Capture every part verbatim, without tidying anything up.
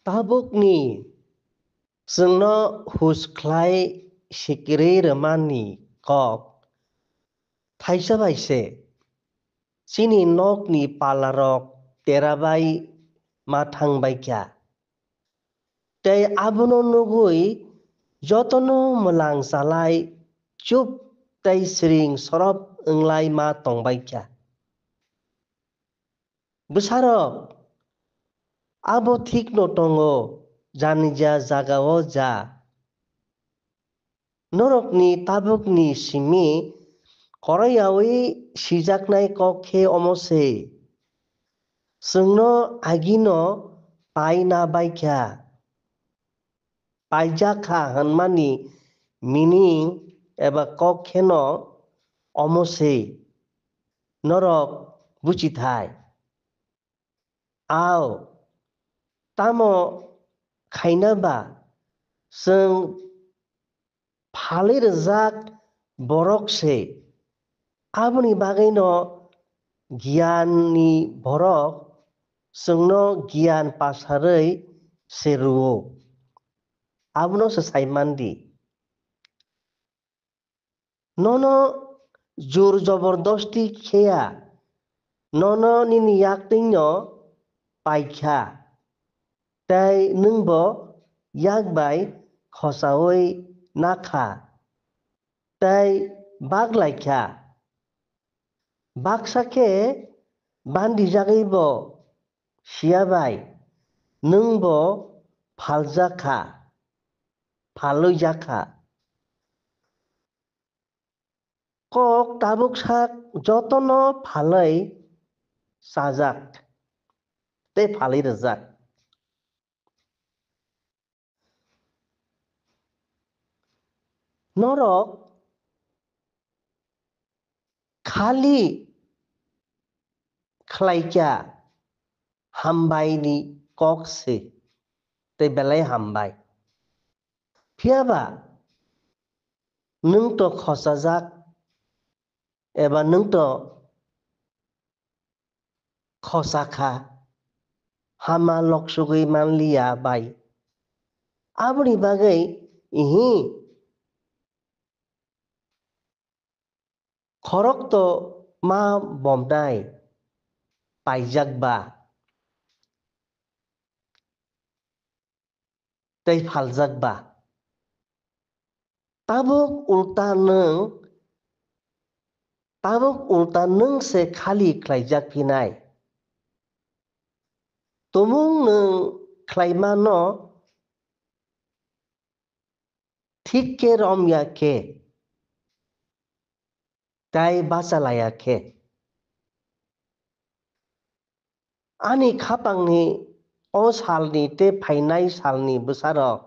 Tabukni chwngno hus khlai sikirwi rwmani kok thaisa bai se. Chini nokni palarok tera bai ma thang bai kha. Tei abono nugwi jotono mwlang chalai chup tei siring sorop wnglai ma tong bai kha. Bwsarok, abo thikno tongo, janija jagao ja. Norokni tabukni simi koroyawi sijaknai kok khe omo se. Chwngno agino paina bai kha. Paijak kha hwnmani meaning eba kok kheno omo se. Norok buchithai. Ao, tamo khaina ba chwng phalwi rwjak borok se. Aboni bagwino giyanni borok chwngno giyan pasarwi se rwo. Abono se sai mandi. Nono jur jobordosti kheya, nono nini yaktwino paikha, tei nwngbo yak bai khosaui nakha, tei baklaikha. Baksa khe bandijagwibo siya bai nwngbo phaljakha, phalwi jakha. Kok tabuk sak jotono phalwi chajak tei phalwi rwjak. Norok khali khlaikha hambaini kok se, tei belai hambai. Phiyaba nwng to khosajak eba nwng to khosakha, hama loksugwi manliya bai. Aboni bagwi ihi khorok to ma bomnai paijak ba tei phaljak ba. Tabuk ulta nwng, tabuk ulta nwng se khali khlaijak phinai. Tumung nwng khlaimano thik khe romya khe, tei bachalaiya khe. Ani khapangni o salni tei phainai salni bwsarok,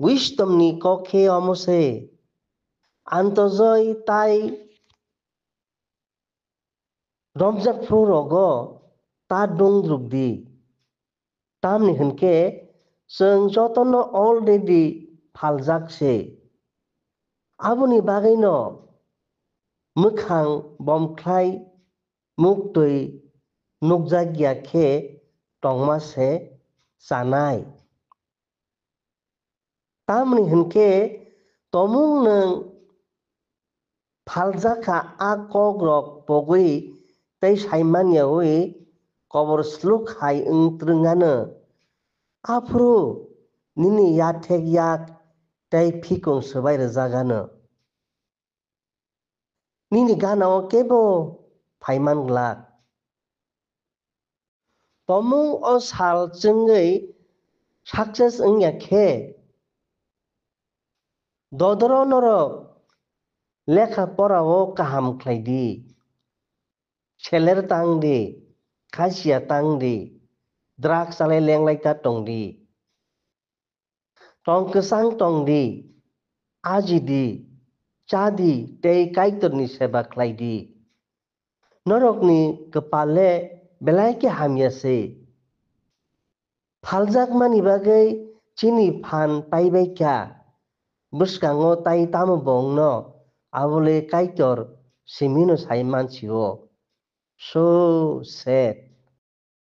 wisdomni kok khe omo se, antojoi tai romjak phuru rogo ta dung rwk di. Tamni hwnkhe chwng jotono already phaljak se. Aboni bagwino mwkhang bomkhlai muktwi nukjakya khe tongma se chanai. Tamni hwnkhe tomung nwng phaljakha a kokrok pogwi tei saimanya wi kobor sluk hai wng twrwngano. Aphuru nini yathek yak tei phikung swbai rwjak ano. Nini ganao kebo phaiman glak. Tomung o sal chwngwi success wngya khe, dodoro norok lekha porao kaham khlai di, seler tang di, khasiya tang di, drugs chalai lenglai ta tong di. Tong kwchang tong di, aji di, cha di tei Kaitorni seba khlai di. Norokni kwpal le belai khe hamya se. Phaljakmani bagwi chini phan paibai kha, bwskango tai tamo bo wngno, abo le Kaitor simino sai man sio. So sad.